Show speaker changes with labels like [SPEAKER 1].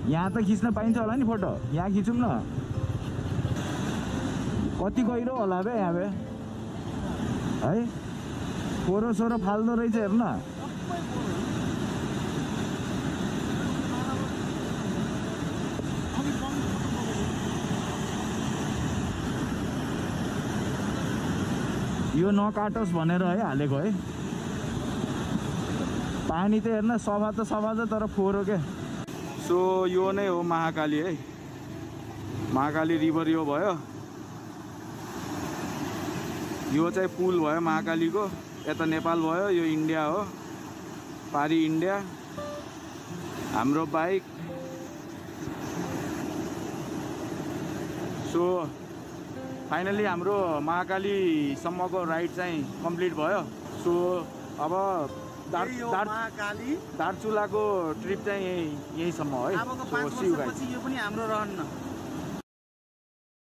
[SPEAKER 1] यहाँ त खिच्न पाइन्छ होला नि फोटो, यहाँ खिचौँ न। कति गहिरो होला बे यहाँ बे है, फोरो सोरो फाल्दो रहेछ हेर्न। यो नकाटोस् भनेर है हालेको है। पानी त हेर्न सफा त सफा छ तर फोहोरो के। सो यो नै हो महाकाली है, महाकाली रिभर यो भयो। यो चाहिँ पुल भयो महाकालीको, यता नेपाल भयो, यो इन्डिया हो, पारी इन्डिया। हाम्रो बाइक। सो फाइनली हाम्रो महाकालीसम्मको राइड चाहिँ कम्प्लिट भयो। सो अब दार्चुलाको ट्रिप चाहिँ यहीँसम्म है।
[SPEAKER 2] अबको 5 वर्षपछि यो पनि हाम्रो रहन्न।